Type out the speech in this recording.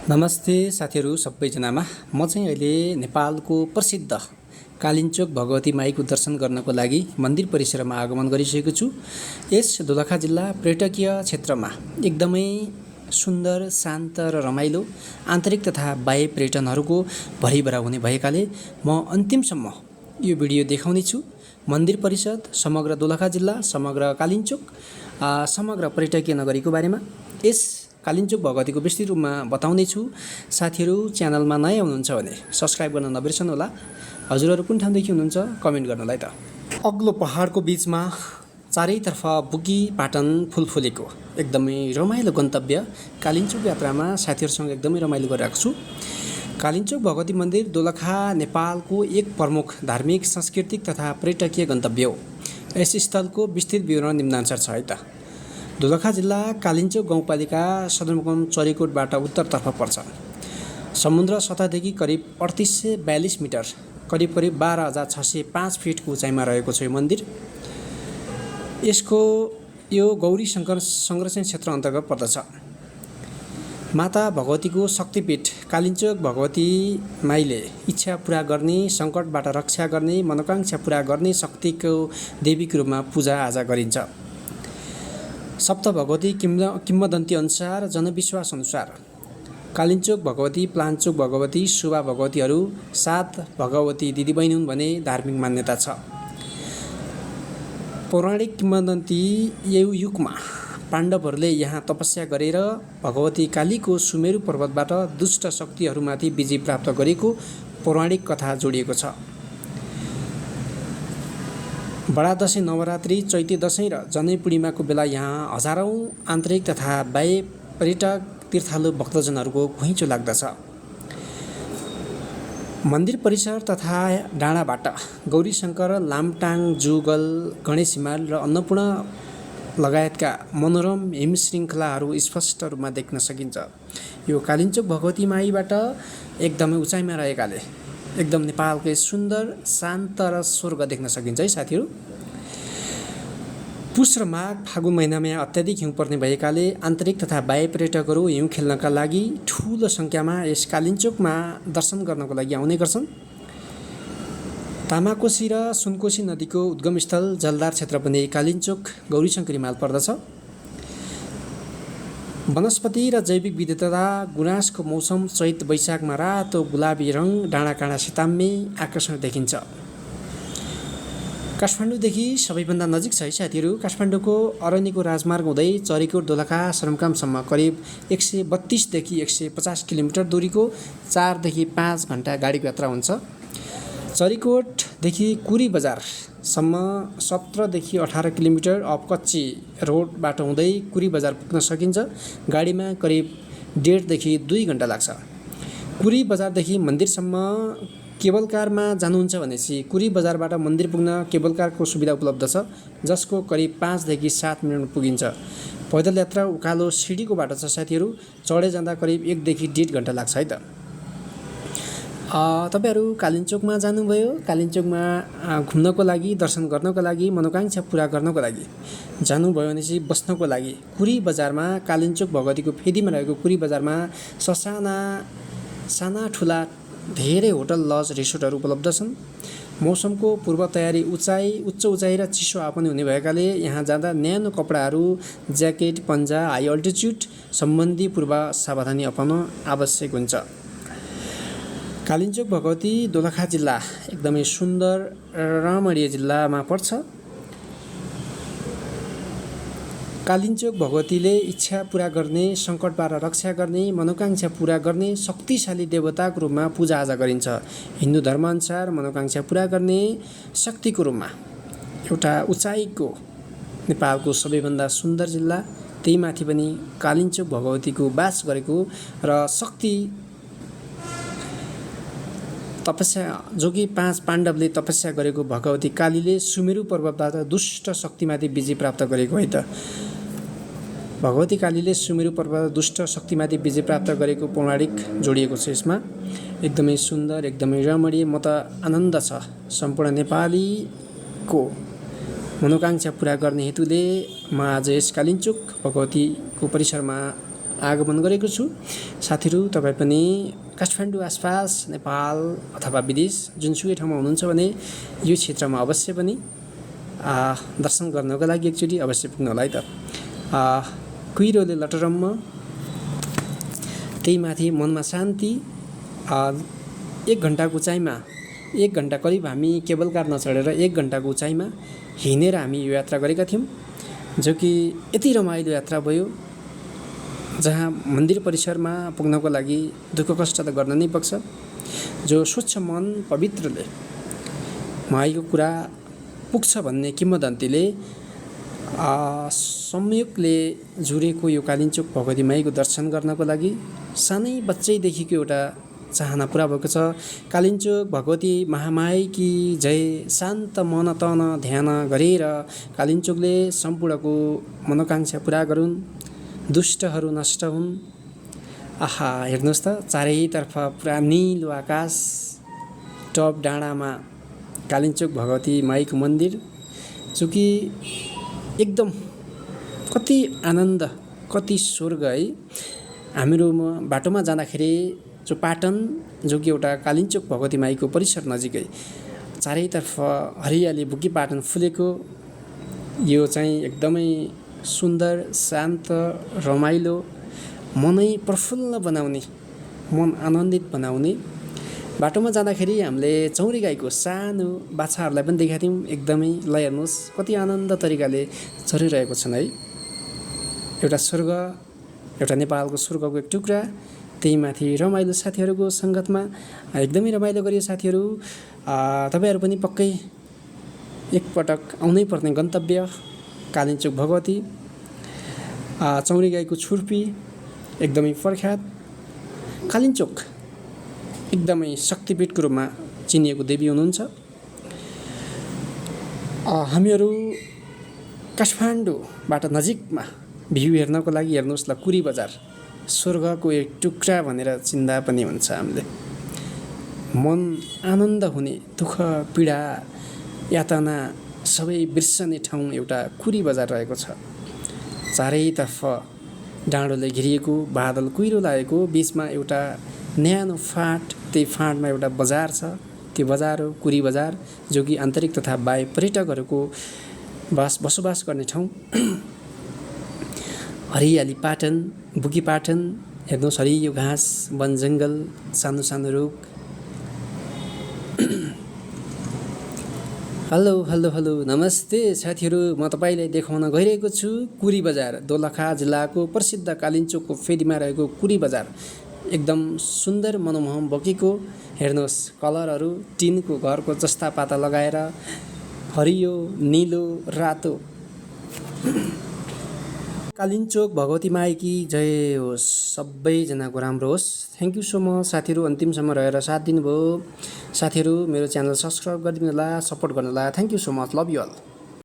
नमस्ते साथीहरू सबैजनामा। म चाहिँ अहिले नेपालको प्रसिद्ध कालिन्चोक भगवती माईको दर्शन गर्नको लागि मन्दिर परिसरमा आगमन गरिसकेको छु। यस दोलखा जिल्ला पर्यटकीय क्षेत्रमा एकदमै सुन्दर, शान्त र रमाइलो आन्तरिक तथा बाह्य पर्यटनहरूको भरिभरा हुने भएकाले म अन्तिमसम्म यो भिडियो देखाउने छु। मन्दिर परिषद, समग्र दोलखा जिल्ला, समग्र कालिन्चोक, समग्र पर्यटकीय नगरीको बारेमा यस कालिन्चोक भगवतीको विस्तृत रूपमा बताउने छु। साथीहरू च्यानलमा नयाँ हुनुहुन्छ भने सब्सक्राइब गर्न नबिर्सनु होला। हजुरहरू कुन ठाउँदेखि हुनुहुन्छ कमेन्ट गर्नलाई त। अग्लो पहाडको बिचमा चारैतर्फ बुकी पाटन फुल फुलेको एकदमै रमाइलो गन्तव्य कालिन्चोक यात्रामा साथीहरूसँग एकदमै रमाइलो गरिरहेको छु। कालिन्चोक भगवती मन्दिर दोलखा नेपालको एक प्रमुख धार्मिक, सांस्कृतिक तथा पर्यटकीय गन्तव्य हो। यस स्थलको विस्तृत विवरण निम्नानुसार छ है त। दोलखा जिल्ला कालिन्चोक गाउँपालिका सदरमुकाम चरीकोटबाट उत्तरतर्फ पर्छ। समुद्र सतहदेखि करिब 3842 मिटर, करिब 12,605 फिटको उचाइमा रहेको छ यो मन्दिर। यसको यो गौरी शङ्कर संरक्षण क्षेत्र अन्तर्गत पर्दछ। माता भगवतीको शक्तिपीठ कालिन्चोक भगवती माईले इच्छा पुरा गर्ने, सङ्कटबाट रक्षा गर्ने, मनोकाङ्क्षा पुरा गर्ने शक्तिको देवीको रूपमा पूजा आजा गरिन्छ। सप्त भगवती किम्वदन्ती अनुसार, जनविश्वास अनुसार कालिन्चोक भगवती, प्लान्चोक भगवती, शुभा भगवतीहरू 7 भगवती दिदीबहिनी हुन् भने धार्मिक मान्यता छ। पौराणिक किम्वदन्ती यो युगमा पाण्डवहरूले यहाँ तपस्या गरेर भगवती कालीको सुमेरु पर्वतबाट दुष्ट शक्तिहरूमाथि विजय प्राप्त गरेको पौराणिक कथा जोडिएको छ। बडा दशैं, नवरात्रि, चैते दशैं र जनै पूर्णिमाको बेला यहाँ हजारौँ आन्तरिक तथा बाह्य पर्यटक तीर्थालु भक्तजनहरूको घुइँचो लाग्दछ। मन्दिर परिसर तथा डाँडाबाट गौरीशङ्कर, लामटाङ, जुगल, गणेश हिमाल र अन्नपूर्ण लगायतका मनोरम हिमश्रृङ्खलाहरू स्पष्ट रूपमा देख्न सकिन्छ। यो कालिन्चोक भगवती माईबाट एकदमै उचाइमा रहेकाले एकदम नेपालकै सुन्दर, शान्त र स्वर्ग देख्न सकिन्छ है साथीहरू। पुष र माघ, फागुन महिनामा अत्याधिक हिउँ पर्ने भएकाले आन्तरिक तथा बाह्य पर्यटकहरू हिउँ खेल्नका लागि ठुलो सङ्ख्यामा यस कालिन्चोकमा दर्शन गर्नको लागि आउने गर्छन्। तामाकोशी र सुनकोशी नदीको उद्गमस्थल जलधार क्षेत्र पनि कालिन्चोक गौरीशङ्कर हिमाल पर्दछ। वनस्पति र जैविक विविधता, गुराँसको मौसम, चैत वैशाखमा रातो गुलाबी रङ, डाँडाकाँडा सिताम्मे आकर्षण देखिन्छ। काठमाडौँदेखि सबैभन्दा नजिक छ है साथीहरू। काठमाडौँको अरनिको राजमार्ग हुँदै चरीकोट, दोलखा, सदरमुकामसम्म करिब 132 देखि 150 किलोमिटर दूरीको 4 देखि 5 घण्टा गाडीको यात्रा हुन्छ। चरीकोटदेखि कुरी बजारसम्म 17 देखि 18 किलोमिटर अफ कच्ची रोडबाट हुँदै कुरी बजार पुग्न सकिन्छ। गाडीमा करिब 1.5 देखि 2 घण्टा लाग्छ। कुरी बजारदेखि मन्दिरसम्म केबल कारमा जानुहुन्छ भनेपछि कुरी बजारबाट मन्दिर पुग्न केबल कारको सुविधा उपलब्ध छ, जसको करिब 5 देखि 7 मिनटमा पुगिन्छ। पैदल यात्रा उकालो सिडीको बाटो छ साथीहरू, चढे जाँदा करिब 1 देखि 1.5 घण्टा लाग्छ है त। तपाईहरू कालिन्चोकमा जानुभयो, कालिन्चोकमा घुम्नको लागि, दर्शन गर्नको लागि, मनोकाङ्क्षा पुरा गर्नको लागि जानुभयो भनेपछि बस्नको लागि कुरी बजारमा, कालिन्चोक भगवतीको फेदीमा रहेको कुरी बजारमा साना ठुला धेरै होटल, लज, रिसोर्टहरू उपलब्ध छन्। मौसमको पूर्व तयारी, उच्च उचाइ र चिसो हावापानी हुने भएकाले यहाँ जाँदा न्यानो कपडाहरू, ज्याकेट, पन्जा, हाई अल्टिच्युड सम्बन्धी पूर्व सावधानी अपाउन आवश्यक हुन्छ। कालिन्चोक भगवती दोलखा जिल्ला एकदमै सुन्दर रमणीय जिल्लामा पर्छ। कालिन्चोक भगवतीले इच्छा पुरा गर्ने, सङ्कटबाट रक्षा गर्ने, मनोकाङ्क्षा पुरा गर्ने शक्तिशाली देवताको रूपमा पूजा आजा गरिन्छ। हिन्दू धर्मअनुसार मनोकाङ्क्षा पुरा गर्ने शक्तिको रूपमा एउटा उचाइको नेपालको सबैभन्दा सुन्दर जिल्ला, त्यही माथि पनि कालिन्चोक भगवतीको बास गरेको र शक्ति तपस्या जो कि 5 पाण्डवले तपस्या गरेको भगवती कालीले सुमेरु पर्वतबाट दुष्ट शक्तिमाथि विजय प्राप्त गरेको है त। भगवती कालीले सुमेरु पर्वत दुष्ट शक्तिमाथि विजय प्राप्त गरेको पौराणिक जोडिएको छ यसमा। एकदमै सुन्दर, एकदमै रमणीय, म त आनन्द छ। सम्पूर्ण नेपालीको मनोकाङ्क्षा पुरा गर्ने हेतुले म आज यस कालिन्चोक भगवतीको परिसरमा आगमन गरेको छु। साथीहरू तपाईँ पनि काठमाडौँ आसपास नेपाल अथवा विदेश जुनसुकै ठाउँमा हुनुहुन्छ भने यो क्षेत्रमा अवश्य पनि दर्शन गर्नको लागि एकचोटि अवश्य पुग्नु होला है त। कुहिरोले लटरम्म, त्यही माथि मनमा शान्ति। 1 घन्टाको उचाइमा 1 घन्टा करिब हामी केबल कार नचढेर 1 घन्टाको उचाइमा हिँडेर हामी यो यात्रा गरेका थियौँ, जो कि यति रमाइलो यात्रा भयो जहाँ मन्दिर परिसरमा पुग्नको लागि दुःख कष्ट त गर्न नै पर्छ। जो स्वच्छ मन पवित्रले माईको कुरा पुग्छ भन्ने किंवदन्तीले संयोगले जुरेको यो कालिन्चोक भगवती माईको दर्शन गर्नको लागि सानै बच्चैदेखिको एउटा चाहना पुरा भएको छ। कालिन्चोक भगवती महामाईकी जय। शान्त मन तन ध्यान गरेर कालिन्चोकले सम्पूर्णको मनोकांक्षा पुरा गरून्, दुष्टहरू नष्ट हुन्। आहा, हेर्नुहोस् त, चारैतर्फ पुरा निलो आकाश, टप डाँडामा कालिन्चोक भगवती माईको मन्दिर, जो कि एकदम कति आनन्द, कति स्वर्ग है। हामीहरू बाटोमा जाँदाखेरि जो पाटन, जो कि एउटा कालिन्चोक भगवती माईको परिसर नजिकै चारैतर्फ हरियाली बुकी पाटन फुलेको, यो चाहिँ एकदमै सुन्दर, शान्त, रमाइलो, मनै प्रफुल्ल बनाउने, मन आनन्दित बनाउने। बाटोमा जाँदाखेरि हामीले चौरी गाईको सानो बाछाहरूलाई पनि देखाएको थियौँ। एकदमै ल हेर्नुहोस् कति आनन्द तरिकाले चरिरहेको छन् है। एउटा स्वर्ग, एउटा नेपालको स्वर्गको एक टुक्रा। त्यही माथि रमाइलो साथीहरूको सङ्गतमा एकदमै रमाइलो गरियो साथीहरू। तपाईँहरू पनि पक्कै एकपटक आउनै पर्ने गन्तव्य कालिन्चोक भगवती। चौरी गाईको छुर्पी एकदमै प्रख्यात। कालिन्चोक एकदमै शक्तिपीठको रूपमा चिनिएको देवी हुनुहुन्छ। हामीहरू काठमाडौँबाट नजिकमा भ्यू हेर्नको लागि हेर्नुहोस् ल, कुरी बजार स्वर्गको एक टुक्रा भनेर चिन्दा पनि हुन्छ। हामीले मन आनन्द हुने, दुःख पीडा यातना सबै बिर्सने ठाउँ एउटा कुरी बजार रहेको छ। चारैतर्फ डाँडोले घेरिएको, बादल कुहिरो लागेको, बिचमा एउटा न्यानो फाँट, त्यही फाँटमा एउटा बजार छ। त्यो बजार हो कुरी बजार, जो कि आन्तरिक तथा बाह्य पर्यटकहरूको बसोबास गर्ने ठाउँ। हरियाली पाटन, बुकी पाटन, हेर्नुहोस् हरियो घाँस, वन जङ्गल, सानो सानो रुख। हेलो हेलो हेलो, नमस्ते साथीहरू, म तपाईँलाई देखाउन गइरहेको छु कुरी बजार, दोलखा जिल्लाको प्रसिद्ध कालिन्चोकको फेदीमा रहेको कुरी बजार। एकदम सुन्दर मनमोहन बोकेको, हेर्नुहोस् कलरहरू टिनको घरको जस्ता पाता लगाएर, हरियो नीलो रातो। कालिन्चोक भगवती माईकी जय होस्, सबैजनाको राम्रो होस्। थ्याङ्क यू सो मच साथीहरू, अन्तिमसम्म रहेर साथ दिनुभयो। साथीहरू मेरो च्यानल सब्सक्राइब गरिदिनु होला, सपोर्ट गर्नु होला। Thank you so much, love you all.